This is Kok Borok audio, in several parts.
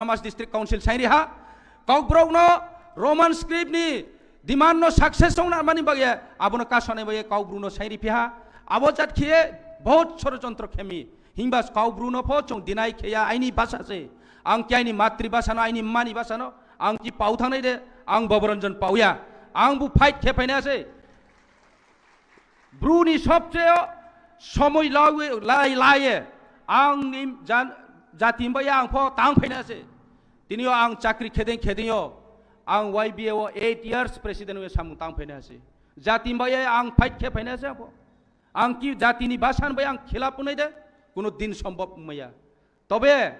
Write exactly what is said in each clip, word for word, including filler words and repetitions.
Autonomous District Council sairi ha. Kokborok no Roman script ni demand no success ong na mani bagwi abono kasonai bagwi Kokborok no sairi phi ha. Abo jat khiye bahut sorojontro khemi. Himba Kokborok no pho chwng deny khiya aini basa se. Ang ki aini matri basa no, aini mani basa no, ang ki pau thangnai de, ang Boboranjan pau ya. Ang bu fight khe phaina se. Bruni sobcheo somoi lawi-, lai-, laye ang ni jan-, jati bai ang pho tang phaina se. Tinio ang chakri khedeng khedengyo ang Y B A o eight years president we samung tang phaina se. Jati bai ang fight khe phaina se ang pho. Ang ki jati ni basan bai ang khilap unai de, kuno din sombhob maya. Tobe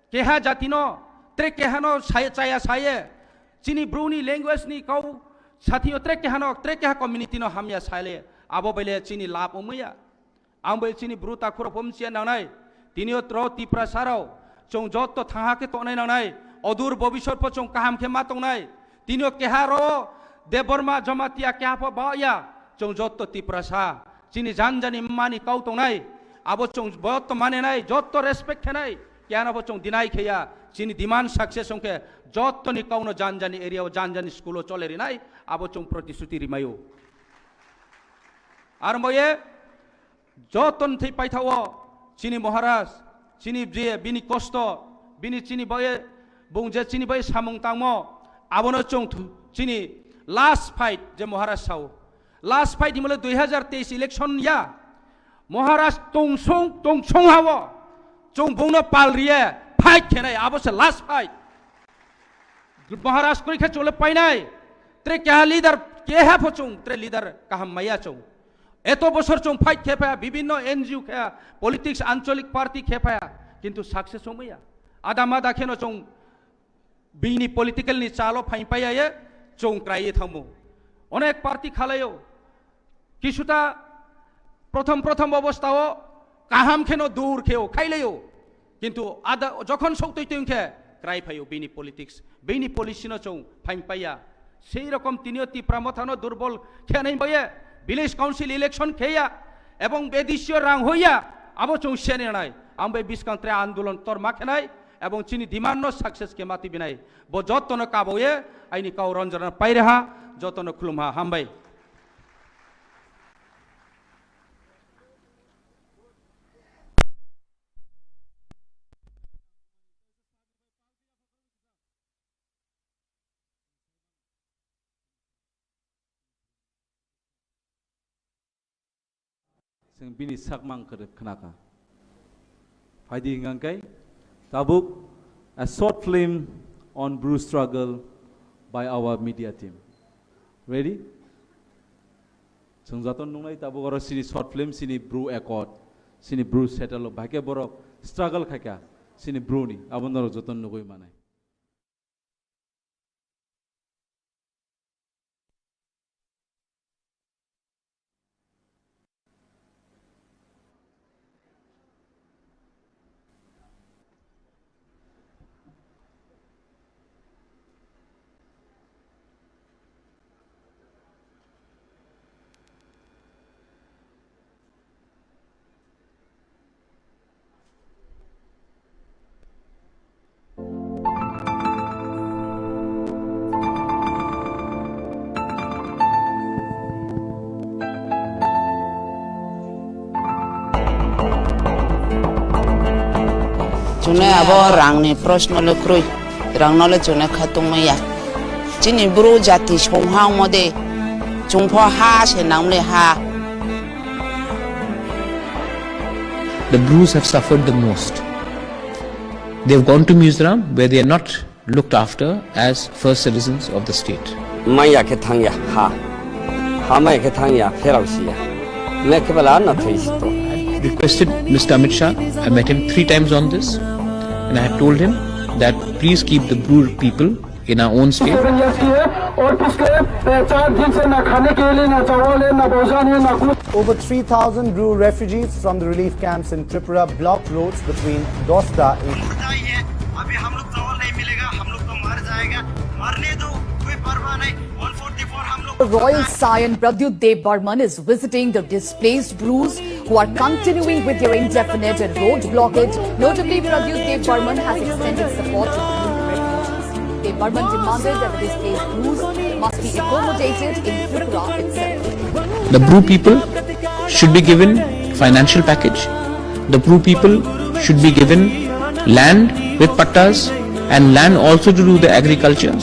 keha jatino tre kehano sai-, chaya saye, chini bruni language ni kau satio tre kehano, tre keha community no hamya saile, abo bele chini lab omuya. Ang bai chini bru takhuro pomchia nangnai, tinio tro Tiprasarao, chwng jotto thangha khe tongnai nangnai, odur bobisot pho chwng kaham khe ma tongnai, tinio keha ro Debbarma Jamatia keha pho ba ya, chwng jotto Tiprasa, chini janjani mani kau tongnai, abo chwng jotto manenai, jotto respect khenai, kiyana bo chwng deny kheya, chini demand success ongkhe, jotto ni kau no janjani area o, janjani school o chole rinai, abo chwng protishuti rimayo. Ar moye, joton thwi paithao, chini Maharaj, chini je, bini kosto, bini chini boye, bung je chini boye samung tangmo, abono chwng thu-, chini last fight je Maharaj sao. Last fight himle dui hajar teis election ya. Maharaj tongsong, tongsong hao. Chwng bungno pal riye, fight khenai, abo se last fight. Maharaj kori khe chole painai. Tre keha leader, keha pho chwng, tre leader kaham maya chwng. Eto bosor chwng fight khe phaya, bibinno N G O khe, politics, ancholik party khe phaya, kintu success ongmaya. Ada mada kheno chwng bini political ni chalo phain paya ye chwng krai ye thangmo. Onek party khalaio. Kisuta prothom prothom obostha o kaham kheno dur kheo, khailaio. Kintu ada jokhon sok twi twi khe krai phaio bini politics, bini policy no chwng phain paya. Sei rokom tinio Tipra Motha no durbol khenai boye village council election kheya ebong bedisio rang hoya abo chwng sene nai. Ang bai biskang tre andolon torma khenai ebong chini demand no success khe mati binai. Bo jotono kaboye aini kau ronjana pairaha, jotono khulumha, hambai. Chwng bini sakmang kwrwi khnakha. Phaidi hwnkhe tabuk a short film on Bru struggle by our media team. Ready? Chwng joto nungnai tabuk oro chini short film, chini Bru accord, chini Bru settle o bahai khe borok struggle khaikha chini Bru ni, abo norok joto nugui manai. Chwngno abo rangni proshno le kwrwi, rangno le chwngno kha tongmaya. Chini bru jati songha wngmode, chwngpho ha se nangmle ha. The Brus have suffered the most. They have gone to Mizoram where they are not looked after as first citizens of the state. Maya khe thangya, ha. Ha maya khe thangya, pherao siya. Maya khe bala na thai sito. I requested Mister Amit Shah, I met him three times on this, and I had told him that please keep the Bru people in our own state. Seven years की है और पिछले, अ, चार दिन से ना खाने के लिए, ना चावल है, ना भोजन है, ना कुछ। Over three thousand Bru refugees from the relief camps in Tripura blocked roads between Dosta in भी हम लोग चावल नहीं मिलेगा, हम लोग तो मर जाएगा, मरने दो, कोई परवाह नहीं। वन फोर्टी फोर हम लोग Royal Saion Pradyut Dev Barman is visiting the displaced Brus who are continuing with their indefinite road blockade. Notably, Pradyut Dev Barman has extended support to Bru refugees. Dev Barman demanded that the displaced Brus must be accommodated in Tripura itself. The Bru people should be given financial package. The Bru people should be given land with pattas and land also to do the agriculture.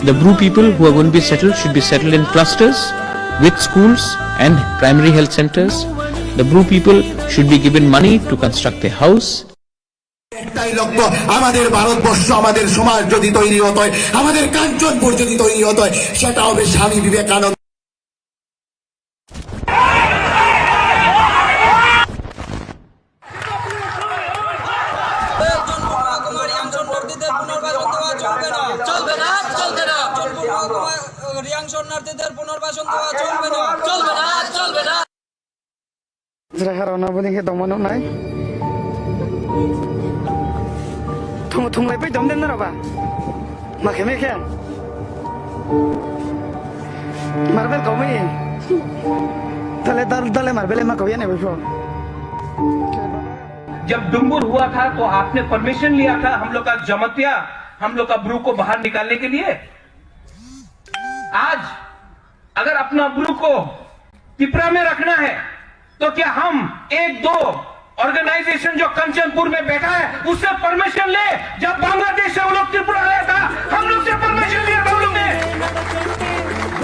The Bru people who are going to be settled should be settled in clusters with schools and primary health centers. The Bru people should be given money to construct a house. একটাই লক্ষ্য, আমাদের ভারতবর্ষ, আমাদের সমাজ যদি তৈরি হতে হয়, আমাদের কাঞ্চনপুর যদি তৈরি হতে হয়, সেটা হবে স্বামী বিবেকানন্দ। রিয়াং শরণার্থীদের পুনর্বাসন দেওয়া চলবে না। চলবে না, চলবে না। রিয়াং শরণার্থীদের পুনর্বাসন দেওয়া চলবে না। চলবে না, চলবে না। Chwrai harok no boni khe tongma nuknai. Thung, thunglai pai dom den norok ba. Ma khe me khe. Marbel kau mai. Dale, dal-, dale marbel ma kau ya ne bai pho. जब डुम्बुर हुआ था तो आपने परमिशन लिया था हम लोग का जमतिया, हम लोग का ब्रू को बाहर निकालने के लिए। आज अगर अपना ब्रू को तिपरा में रखना है तो क्या हम एक दो ऑर्गेनाइजेशन जो कंचनपुर में बैठा है उससे परमिशन ले? जब बांग्लादेश से वो लोग त्रिपुरा आया था, हम लोग से परमिशन लिया था उन लोग ने।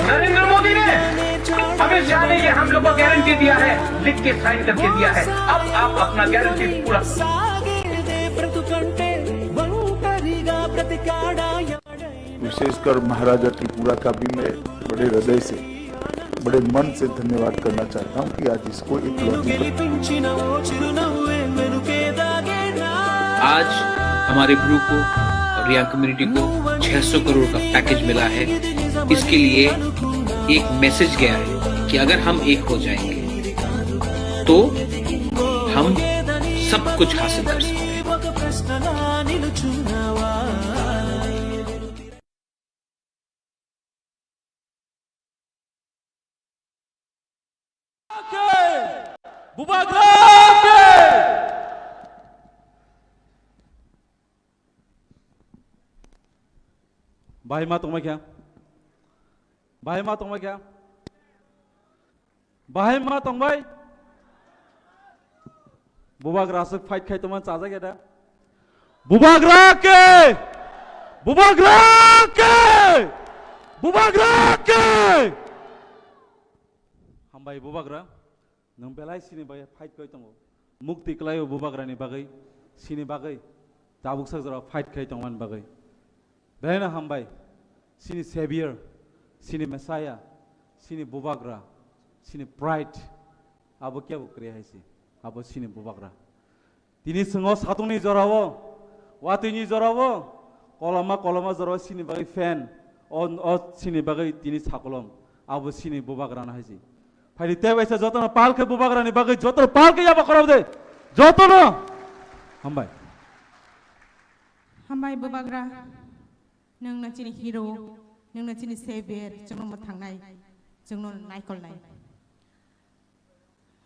नरेंद्र मोदी ने, अमित शाह ने ये हम लोग को गारंटी दिया है, लिख के साइन करके दिया है। अब आप अपना गारंटी पूरा विशेषकर महाराजा त्रिपुरा का भी मैं बड़े हृदय से, बड़े मन से धन्यवाद करना चाहता हूँ कि आज इसको एक लॉजिकल आज हमारे ब्रू को और रियांग कम्युनिटी को छह सौ करोड़ का पैकेज मिला है। इसके लिए एक मैसेज गया है कि अगर हम एक हो जाएंगे तो हम सब कुछ हासिल कर सकते हैं। Bubagra ke! Bahai ma tongmai kha? Bahai ma tongmai kha? Bahai ma tongbai? Bubagra aswk fight khai tongmani chajak ya da? Bubagra ke! Bubagra ke! Bubagra ke! Hambai Bubagra, nwng belai sini bai fight khai tongo. Mukti kwlaio Bubagrani bagwi, sini bagwi, tabuk sak jora fight khai tongmani bagwi. Belaino hambai, sini Savior, sini Messiah, sini Bubagra, sini Pride, abo kebo kwrwi hai se, abo sini Bubagra. Tini chwng o satungni jorao, watwini jorao, koloma koloma jorao sini bagwi fan, o, o sini bagwi tini sakolom, abo sini Bubagrano hai se. Phaidi tei waisa jotono pal khe Bubagrani bagwi jotono pal khe yaba khorok de, jotono. Hambai. Hambai Bubagra, nwng no chini hero, nwng no chini savior, chwngno mwthangnai, chwngno naikolnai.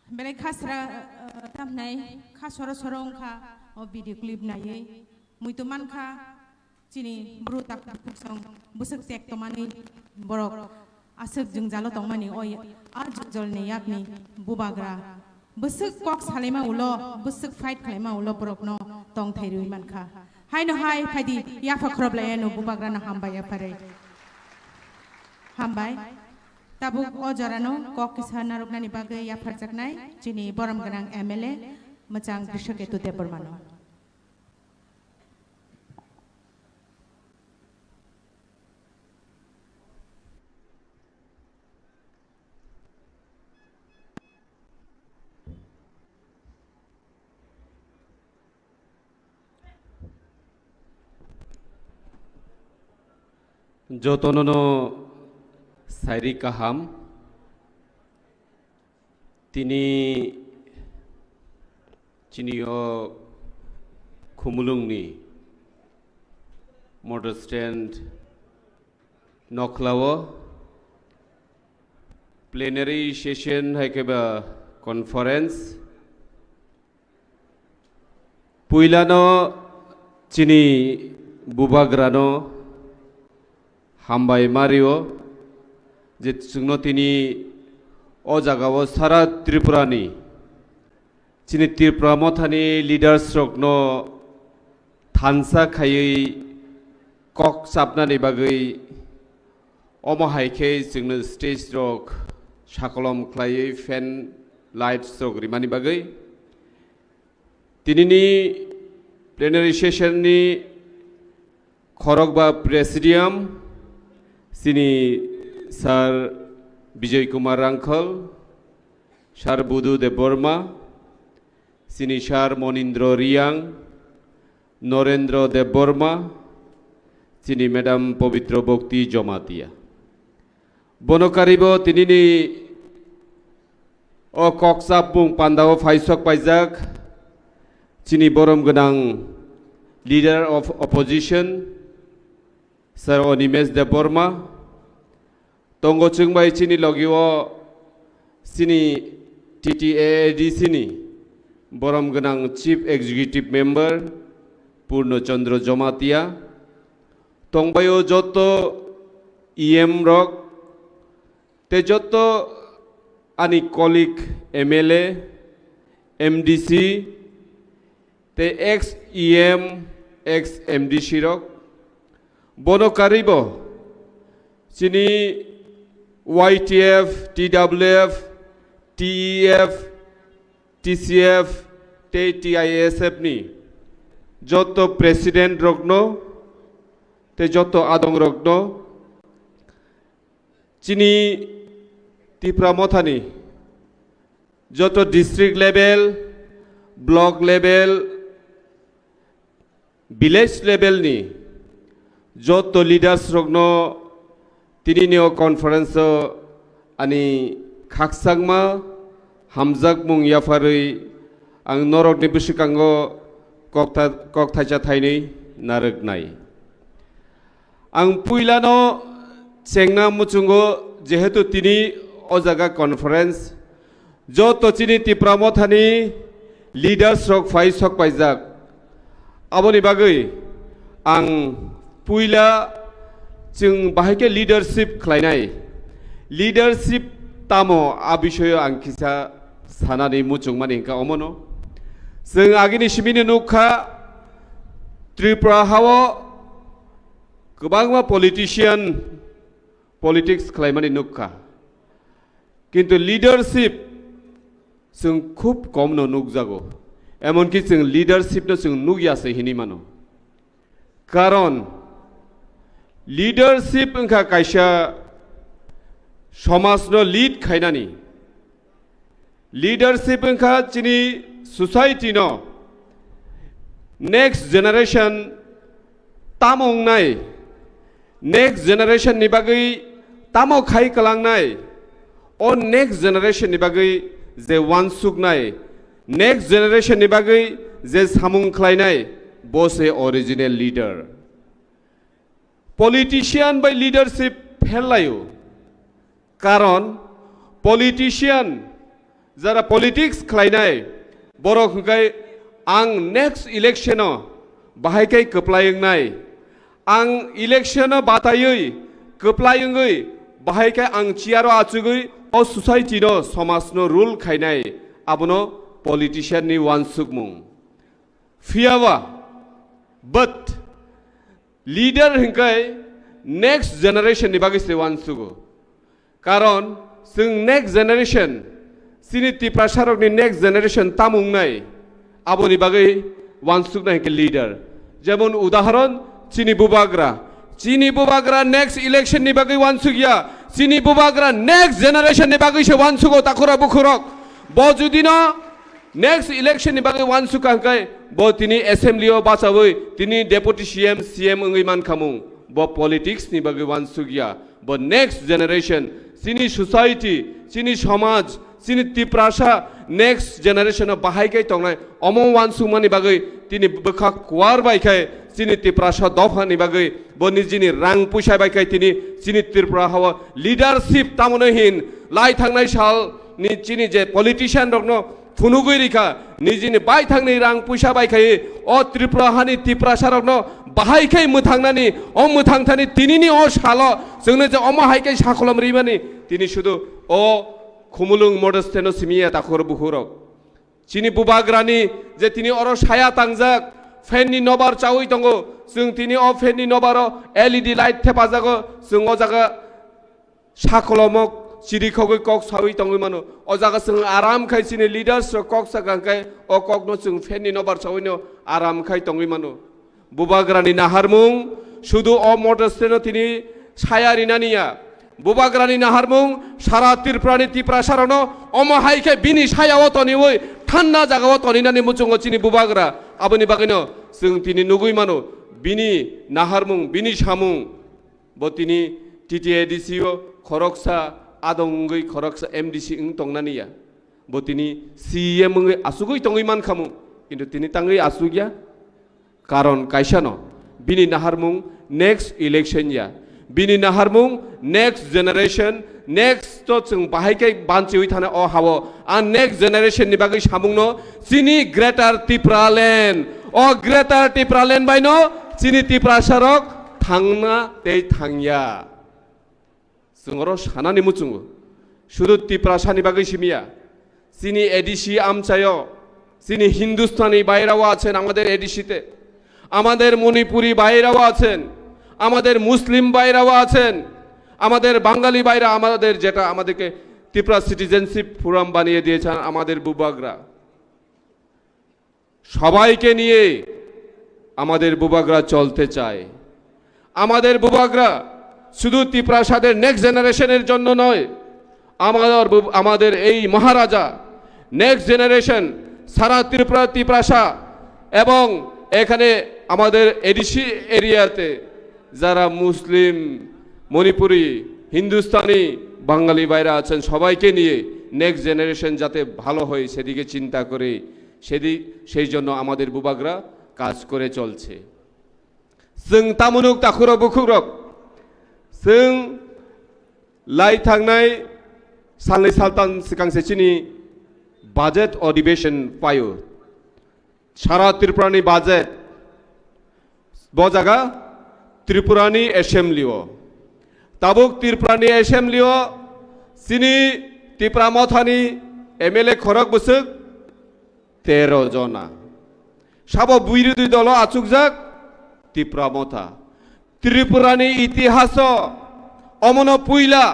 Belai khasra, uh, tamnai, kha soro soro wngkha o video clip naiwi. Muitu mankha chini bru tak song bwswk tek tongmani borok. Aswk jwngjalo tongmani oi a jwngjal ni yakni bubagra. Bwswk kok salaima ulo, bwswk fight khalaima ulo borokno tongthai rwi mankha. Haino hai phaidi yapha khoroplaiya no bubagrano hambai yapharwi. Hambai. Tabuk o jorano kok kisa narwknani bagwi yapharjaknai chini borom gwnang M L A mwchang Drishaketu Debbarmano. Jotono no sairi kaham. Tini chini o Khumulwngni Motor stand nokhlao plenary session hai khe ba conference. Puilano chini bubagrano hambai mario je chwngno tini o jagao sara Tripurani chini Tipra Mothani leaders rokno thansa khaiwi kok chapnani bagwi, omo hai khe chwngno stage rok sakolom khlaiwi fan lights rok rimani bagwi. Tinini plenary session ni khorokba presidium, chini Sir Bijoy Kumar Rangkhol, Sir Budu Debbarma, chini Sir Monindra Riang, Norendra Debbarma, chini Madam Pabitra Bhakti Jamatia. Bono karibo tinini o kokchapmung pandao phaisok paijak chini borom gwnang Leader of Opposition, Sir Animesh Debbarma, tongo chwng bai chini logi o chini T T A A D C ni borom gwnang Chief Executive Member Purno Chandra Jamatia, tongbai o joto E M rok, tei joto ani colleague M L A, M D C, tei ex E M, ex M D C rok, bono karibo chini Y T F, T W F, T E F, T C F tei T I S F ni joto president rokno tei joto adong rokno chini Tipra Mothani joto district level, block level, village level ni joto leaders rokno tinini o conference o ani khakchangma hamjakmung yapharwi ang norokni bwswkango koktha-, kokthaisa thainwi narwknai. Ang puilano chengna muchungo, jehetu tini o jaga conference, joto chini Tipra Mothani leaders rok phai sok paijak. Aboni bagwi ang puila chwng bahai khe leadership khlainai. Leadership tamo, a bisoyo ang kisa sanani muchungmani hwnkha omono. Chwng agini simino nukha, Tripura hao kwbangma politician politics khlaimani nukha. Kintu leadership chwng khub komno nukjago. Emonki chwng leadership no chwng nukya se hinwi mano. Karon leadership wngkha kaisa somajno lead khainani. Leadership wngkha chini society no next generation tamo wngnai, next generation ni bagwi tamo khai kwlangnai, o next generation ni bagwi je wansuknai, next generation ni bagwi je samung khlainai, bo se original leader. Politician bai leadership pherlaio. Karon politician, jara politics khlainai, borok hwnkhe ang next election o bahai khe kwplai wngnai, ang election o bataiwi kwplai wngwi bahai khe ang chair o achugwi o society no, somaj no rule khainai, abono politician ni wansukmung. Phiyaba, but leader hwnkhe next generation ni bagwi se wansugo. Karon chwng next generation, chini Tiprasa rokni next generation tamo wngnai, aboni bagwi wansuknai hwnkhe leader. Jemon udahoron chini bubagra, chini bubagra next election ni bagwi wansukya, chini bubagra next generation ni bagwi se wansugo takhura bukhurok. Bo judino next election ni bagwi wansukha hwnkhe bo tini assembly o bachawi tini deputy C M, C M wngwi mankhamung. Bo politics ni bagwi wansukya. Bo next generation, chini society, chini somaj, chini Tiprasa next generation o bahai khe tongnai, omo uansukmani bagwi tini bwkha kuar bai khe chini Tiprasa dophani bagwi bo nijini rang puisa bai khe tini chini Tripura hao leadership tamoni hin lai thangnai sal ni chini je politician rokno phunugwi rikha, nijini baithangni rang puisa bai khai o Tripura hani Tiprasa rokno bahai khai mwthangnani, o mwthangthani tinini o salo chwngno je omo hai khai sakolom rimani, tini sudu o Khumulwng Model Stand-o simiya takhur bukhurok. Chini bubagrani je tini oro saya tangjak, fan ni nobar chawi tongo, chwng tini o fan ni nobaro L E D light thepajago, chwng o jaga sakolomok chirikhogwi kok sawi tongwi mano. O jaga chwng aram khai chini leaders rok kok sakha khai o kokno chwng fan ni nobar chawino aram khai tongwi mano. Bubagrani naharmung sudu o Model Stand-o tini saya rinani ya. Bubagrani naharmung sara Tripurani Tiprasa rokno omo hai khe bini sayao toniwi thanda jagao toninani muchungo chini bubagra. Aboni bagwino chwng tini nugwi mano bini naharmung, bini samung. Bo tini T T A D C o khoroksa adong wngwi khoroksa M D C wng tongnani ya. Bo tini C E M wngwi asugwi tongwi mankhamu, kintu tini tangwi asugya. Karon kaisano, bini naharmung next election ya. Bini naharmung next generation, next to chwng bahai khe banchiwi thana o hao. A next generation ni bagwi samungno chini Greater Tipraland. O Greater Tipraland baino chini Tiprasarok thangna tei thangya. Chwng oro sanani muchungo. Sudu Tiprasani bagwi simiya. Chini A D C amchaio, chini Hindustani bairao achen amader A D C te. Amader Manipuri bairao achen. Amader Muslim bairao achen. Amader Bangali baira, amader jeta amaderke Tipra Citizenship Forum baniye diyechen amader bubagra. সবাইকে নিয়ে আমাদের বুবাগ্রা চলতে চায়। আমাদের বুবাগ্রা শুধু তিপ্রাসাদের নেক্সট জেনারেশনের জন্য নয়, আমাদের বুব-, আমাদের এই মহারাজা নেক্সট জেনারেশন সারা ত্রিপুরা, তিপ্রাসা এবং এখানে আমাদের এডিসি এরিয়াতে যারা মুসলিম, মণিপুরি, হিন্দুস্তানি, বাঙালি ভাইরা আছেন, সবাইকে নিয়ে নেক্সট জেনারেশন যাতে ভালো হয়, সেদিকে চিন্তা করে, সেদি-, সেই জন্য আমাদের বুবাগরা কাজ করে চলছে। Chwng tamunuk takhurok bukhukrok, chwng lai thangnai salnwi saltan swkang se chini budget adhibeshon phaio. Sara Tripurani budget bo jaga Tripurani assembly o. Tabuk Tripurani assembly o chini Tipra Mothani M L A khorok bwswk tero jona. Sabo birodhi dolo achukjak Tipra Motha. Tripurani itihaso omono puila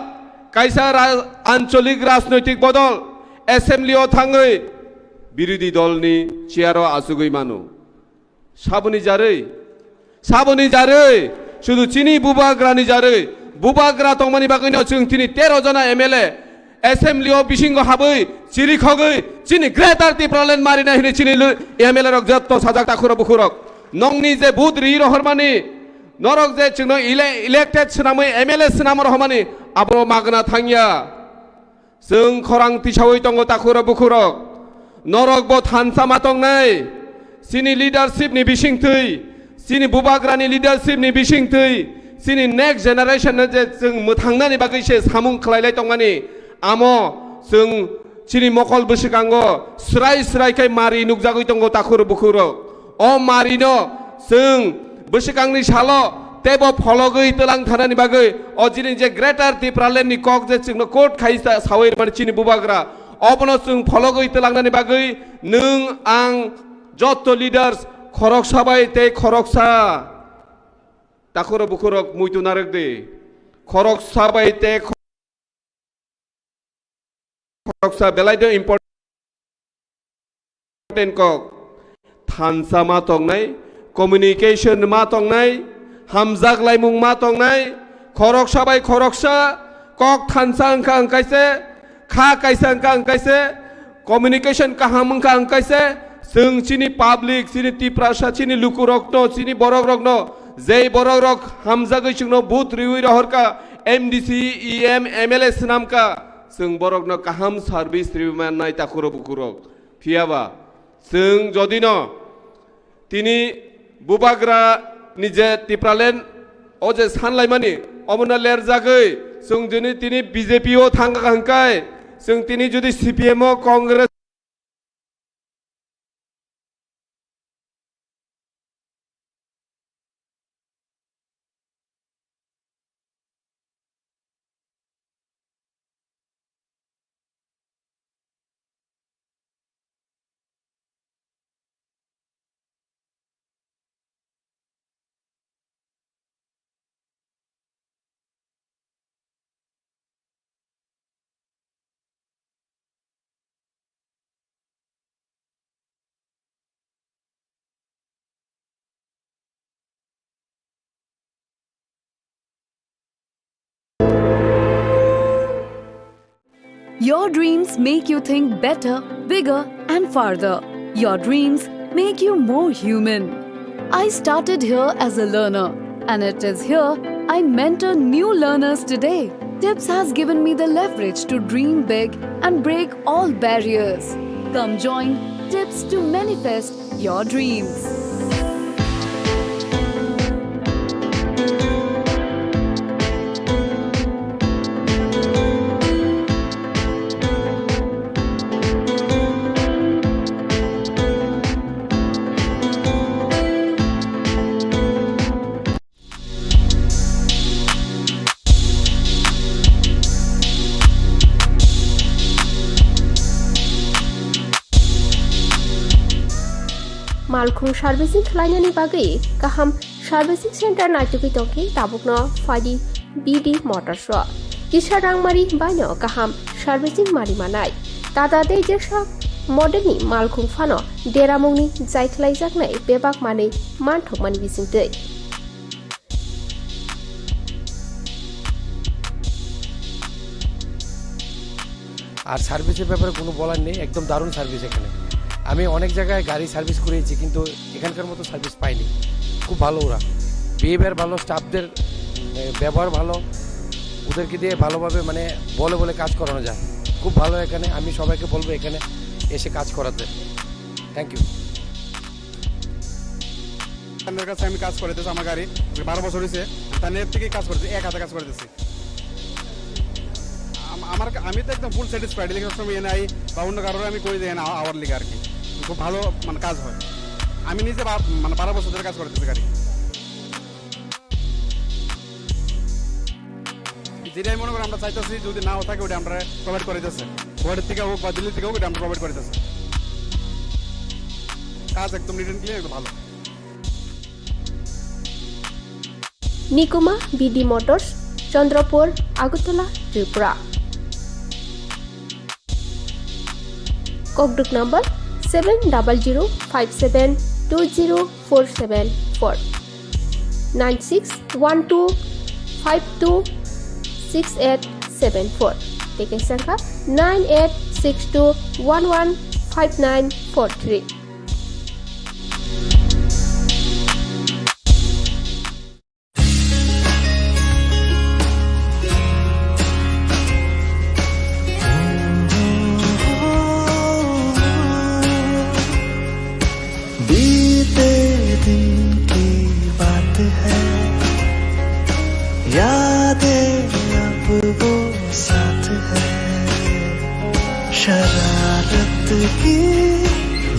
kaisa ra-, ancholik rajnoitik bodol assembly o thangwi birodhi dolni chair o achugwi mano. Saboni jarwi, saboni jarwi, sudu chini bubagrani jarwi, bubagra tongmani bagwino chwng tini tero jona M L A assembly o bisingo habwi chirikhogwi chini Greater Tipraland marina hini chini lu-, M L A rok jotto sajak takhurok bukhurok. Nongni je vote ri rohormani, norok je chwngno ele-, elected swnamwi M L A swnam rohormani abo magna thangya. Chwng khorang tisaui tongo takhurok bukhurok. Norok bo thansa ma tongnai. Chini leadership ni bisingtwi, chini bubagrani leadership ni bisingtwi, chini next generation no je chwng mwthangnani bagwi se samung khlailai tongmani. Amo chwng chini mokol bwswkango srai srai khe mari nukjagwi tongo takhurok bukhurok. O marino chwng bwswkangni salo teibo phologwi twlang thanani bagwi o jini je Greater Tipraland ni kok je chwngno quote khai sa-, sawi rwmani chini bubagra, obono chwng phologwi twlangnani bagwi nwng ang jotto leaders khoroksa bai tei khoroksa takhurok bukhurok muitu narwk di. Khoroksa bai tei khoroksa belai de important kok. Thansa ma tongnai, communication ma tongnai, hamjak laimung ma tongnai, khoroksa bai khoroksa kok thansa wngkha wngkaise, kha kaisa wngkha wngkaise, communication kaham wngkha wngkaise, chwng chini public, chini Tiprasa, chini lukurokno, chini borokrokno, jei borokrok hamjagwi chwngno vote riwi rohorkha, M D C, E M, M L A swnamkha, chwng borokno kaham service rwi mannai takhurok bukhurok. Phiyaba chwng jodino tini bubagra ni je Tipraland o je sanlaimani omono lerjagwi chwng juni tini B J P o thangkha hwnkhe chwng tini jodi C P M o Congress Your dreams make you think better, bigger, and farther. Your dreams make you more human. I started here as a learner, and it is here I mentor new learners today. Tips has given me the leverage to dream big and break all barriers. Come join Tips to manifest your dreams. Malkhung servicing khlainani bagwi kaham servicing center naitugwi tongkhe tabukno phaidi B D Motors o. Kisa rangmari baino kaham servicing mari manai. Tata tei jesa modelni malkhung phano deramungni jai khlaijaknai bebak manwi manthokmani bisingtwi. আর সার্ভিসের ব্যাপারে কোনো বলার নেই, একদম দারুণ সার্ভিস এখানে। আমি অনেক জায়গায় গাড়ি সার্ভিস করিয়েছি, কিন্তু এখানকার মতো সার্ভিস পাইনি। খুব ভালো ওরা, বিহেভিয়ার ভালো, স্টাফদের, উম, ব্যবহার ভালো, ওদেরকে দিয়ে ভালোভাবে, মানে, বলে বলে কাজ করানো যায়। খুব ভালো এখানে, আমি সবাইকে বলবো এখানে এসে কাজ করাতে। Thank you. তার কাছে আমি কাজ করাইতেছি আমার গাড়ি, আজকে বারো বছর হয়েছে, তার নেট থেকে কাজ করতেছি, এক হাতে কাজ করাইতেছি। আম-, আমার কা-, আমি তো একদম ফুল স্যাটিসফাইড, ইলেকশন সময় এনে আই বা অন্য কারোর আমি কই দেয় না আওয়ার লিগে আর কি। খুব ভালো, মানে, কাজ হয়। আমি নিজে বা-, মানে, বারো বছর ধরে কাজ করাইতেছি গাড়ি। যেটাই মনে করি আমরা চাইতেছি, যদি নাও থাকে, ওটা আমরা প্রোভাইড করাইতেছি। গুয়াহাটি থেকে হোক বা দিল্লি থেকে হোক, এটা আমরা প্রোভাইড করাইতেছি। কাজ একদম নিট অ্যান্ড ক্লিন, একদম ভালো। Nikuma B D Motors, Chandrapur, Agartala, Tripura. Kokduk number seven double zero five seven two zero four seven four, nine six one two five two six eight seven four, tei kaisa wngkha nine eight six two one one five nine four three. बीते दिन की बात है, यादें अब वो साथ है। शरारत की,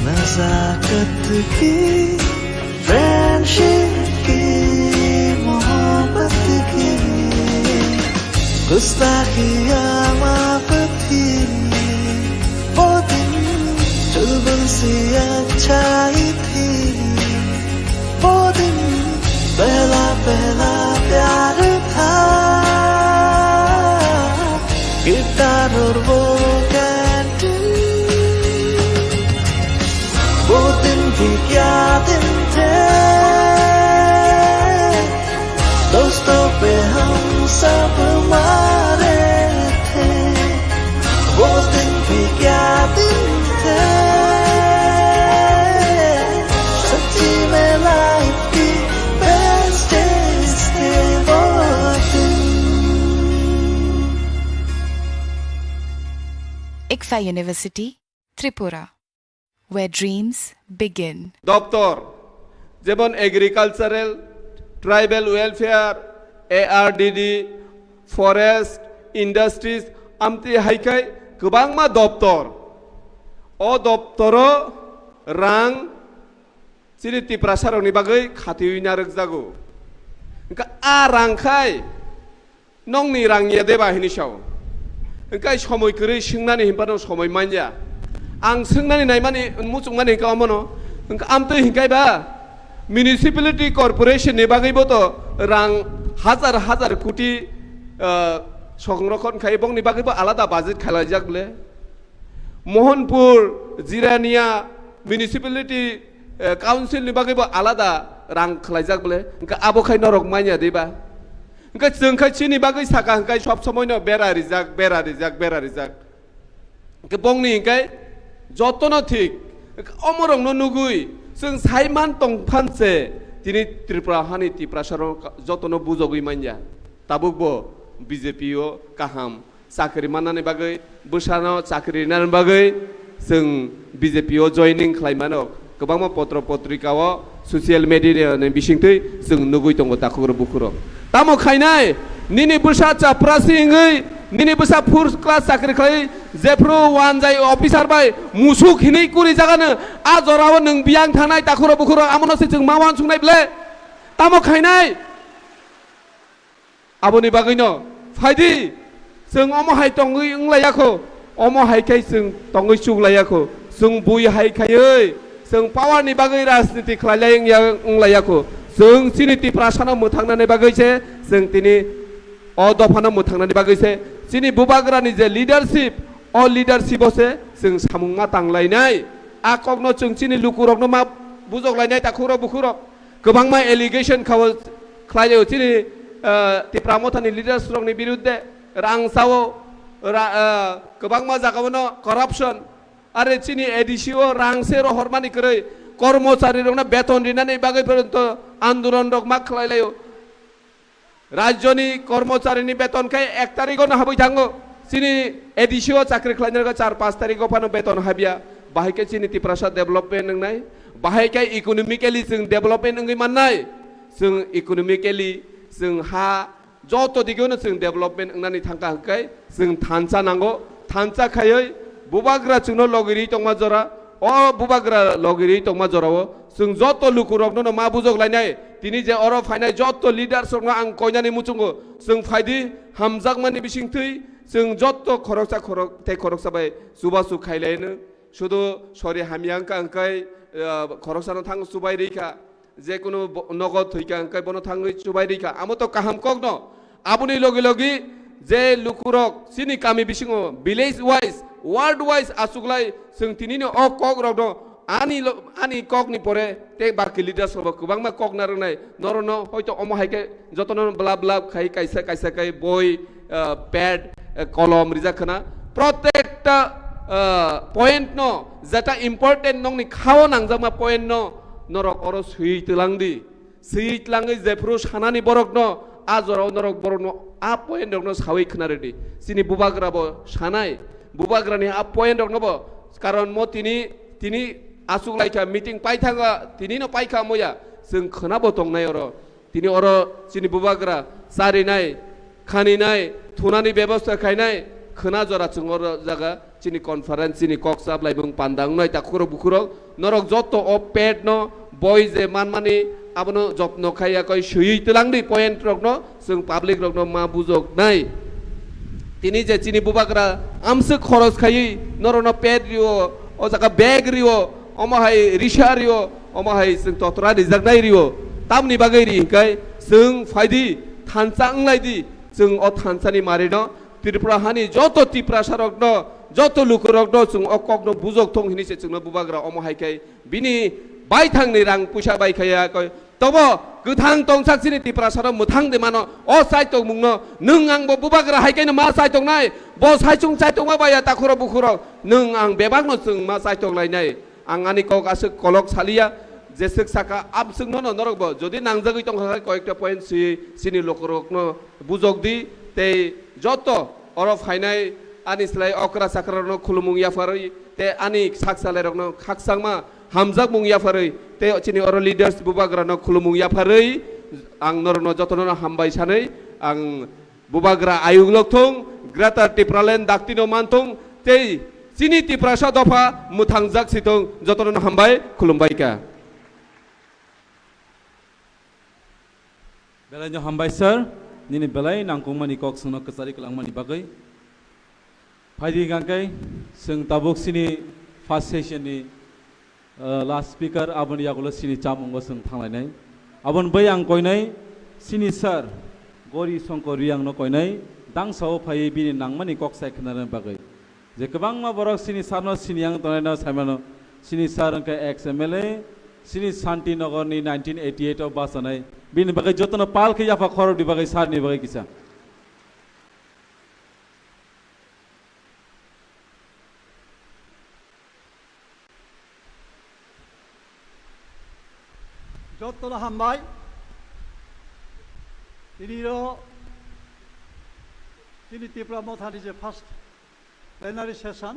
नजाकत की, फ्रेंडशिप की, मोहब्बत की, गुस्ताखियाँ माफ थी। वो दिन चुलबुल सी अच्छाई थी। वो दिन पहला पहला प्यार था। गिटार और वो कैंटीन, वो दिन भी क्या दिन थे। दोस्तों पे हम सब मारे थे, वो दिन भी क्या दिन थे। सच्ची में लाइफ की बेस्ट डेज थे। Ksa University, Tripura, where dreams begin. Doptor, jemon Agricultural, Tribal Welfare, A R D D, Forest, Industries, amtwi hai khai kwbangma doptor. O doptoro rang chini Tiprasarokni bagwi khatiwi narwkjago. Hwnkhe a rang khai nongni rang ya deba hini sao. Hwnkhe somoi kwrwi swngnani hinphano somoi manya. Ang swngnani naimani muchungmani hwnkhe omono. Hwnkhe amtwi hwnkhe ba municipality corporation ni bagwibo to rang hazar hazar koti, ah, songrokhon khai bongni bagwibo alada budget khalaijak ble. Mohanpur, Jirania municipality, eh, council ni bagwibo alada rang khwlaijak bole. Hwnkhe abo khai norok manya diba? Hwnkhe chwng khai chini bagwi saka hwnkhe sob somoi no bera rijak, bera rijak, bera rijak. Hwnkhe bongni hwnkhe jotono thik. Hwnkhe omorokno nugwi chwng saiman tongphanse tini Tripura hani Tiprasarok jotono bujogwi manya. Tabukbo B J P o kaham chakri mannani bagwi, bwsano chakri rinani bagwi chwng B J P o joining khlai mano. Kwbangma potro potrika o, social media ni bisingtwi chwng nugwi tongo takhukrok bukhurok. Tamo khainai, nini bwsa chaprasi wngwi, nini bwsa first class chakri khlai, jephru wanjai officer bai musuk hinwi kuri jagano, a jorao nwng biyang thangnai takhukrok bukhurok, amono se chwng ma uansugnai ble. Tamo khainai? Aboni bagwino phaidi, chwng omo hai tongwi wnglaiyakho, omo hai khai chwng tongwi chuklaiyakho, chwng bui hai khaiwi chwng power ni bagwi rajniti khlailai wngya, wnglaiyakho. Chwng chini Tiprasano mwthangnani bagwi se, chwng tini o dophano mwthangnani bagwi se, chini bubagrani je leadership, o leadership o se chwng samung ma tanglainai. A kokno chwng chini lukurokno ma bujoklainai takhukrok bukhurok. Kwbangma allegation khao khlaio chini, ah, Tipra Mothani leaders rokni birudde rang sao, ra-, ah, kwbangma jagao no corruption. Are chini A D C o rang se rohormani kwrwi kormochari rokno beton rinani bagwi porjonto andolon rok ma khlai laio. Rajyoni kormocharini beton khe ek tarikh o no habwi thango. Chini A D C o chakri khlainai rok char panch tarikh o phano beton habya. Bahai khe chini Tiprasa development wngnai. Bahai khe economically chwng development wngwi mannai. Chwng economically chwng ha joto digeno chwng development wngnani thangkha hwnkhe chwng thansa nango. Thansa khaiwi bubagra chwngno logirwi tongma jora, o bubagra logirwi tongma jorao chwng joto lukurokno no ma bujok lainai. Tini je oro phainai joto leaders rokno ang koinani muchungo chwng phaidi hamjakmani bisingtwi chwng joto khoroksa khorok tei khoroksa bai chubachu khailaino. Sudu sori hamya wngkha hwnkhe, ah, khoroksano thang chubai rikha. Jekunu bo-, nogo thwikha hwnkhe bono thangwi chubai rikha. Amo to kaham kokno. Aboni logi logi je lukurok chini kami bisingo village wise, ward wise achuklai chwng tinino o kokrokno ani lo-, ani kokni pore tei baki leaders rokbo kwbangma kok narwknai. Norokno hoito omo hai khe jotono blab blab khai kaisa kaisa khai boi, ah, pad, ah, kolom rijak khna. Protekta, ah, point no, jeta important nokni khao nangjakma point no norok oro swiwi twlang di. Swiwi twlangwi jephru sanani borokno, a jorao norok borokno a point rokno sawi khna rwdi. Chini bubagra bo sanai, bubagrani a point rokno bo, karon mo tini, tini achuk laikha, meeting paithanga, tini no paikha moya, chwng khna bo tongnai oro. Tini oro chini bubagra charinai, khaninai, thunani bebosta khainai, khwna jora chwng oro jaga chini conference, chini kok chaplaimung panda wngnai takhukrok bukhurok, norok joto o pet no boi je manmani abono jotno khaiya koi swiwi twlang di point rokno, chwng public rokno ma bujok nai. Tini je chini bubagra amswk khoros khaiwi norokno pet rio, o jaga bag rio, omo hai risa rio, omo hai chwng totra rijaknai rio. Tamni bagwi ri hwnkhe chwng phaidi, thansa wnglai di, chwng o thansani marino Tripura hani joto Tiprasa rokno, joto lukurokno chwng o kokno bujok thung hini se chwngno bubagra omo hai khe bini baithangni rang puisa bai khaiya koi. Tobo kwthang tongsak chini Tiprasano mwthang de mano, o chaitokmungno nwng ang bo bubagra hai khe no ma chaitok nai, bo saichung chaitok ma baya takhuro bukhuro, nwng ang bebak no chwng ma chaitok lai nai. Ang ani kok aswk kolok saliya, jeswk saka amswk no no norok bo jodi nangjagwi tongkha khe koyekta point si chini lukurokno bujok di, tei joto oro phainai ani slai okra chakra rokno khulumung yapharwi, tei ani sak salai rokno khakchangma hamjakmung yapharwi, tei chini oro leaders bubagra no khulumung yapharwi, ang norokno jotono no hambai sanwi, ang bubagra ayuk lok thung, Greater Tipraland dakti no man thung, tei chini Tiprasa dopha mwthangjak si thung, jotono no hambai khulumbai kha. Belai no hambai sir, nini belai nangkukmani kok swngno kwchari kwlangmani bagwi. Phaidi hwnkhe chwng tabuk chini first session ni, uh, last speaker, aboni yagulo chini chamungo chwng thanglainai. Aboni bai ang koinai chini sir Gori Songkor Riang no koinai, dangsao phaiwi bini nangmani kok sai khwnarwna bagwi. Je kwbangma borok chini sir no sini yang tongnai no saimano, chini sir hwnkhe ex M L A, chini Shanti Nagar ni nineteen eighty eight o bachanai, bini bagwi jotono pal khe yapha khorokni bagwi sir ni bagwi kisa. Jotono hambai. Tini ro, tini Tipra Mothani je first plenary session,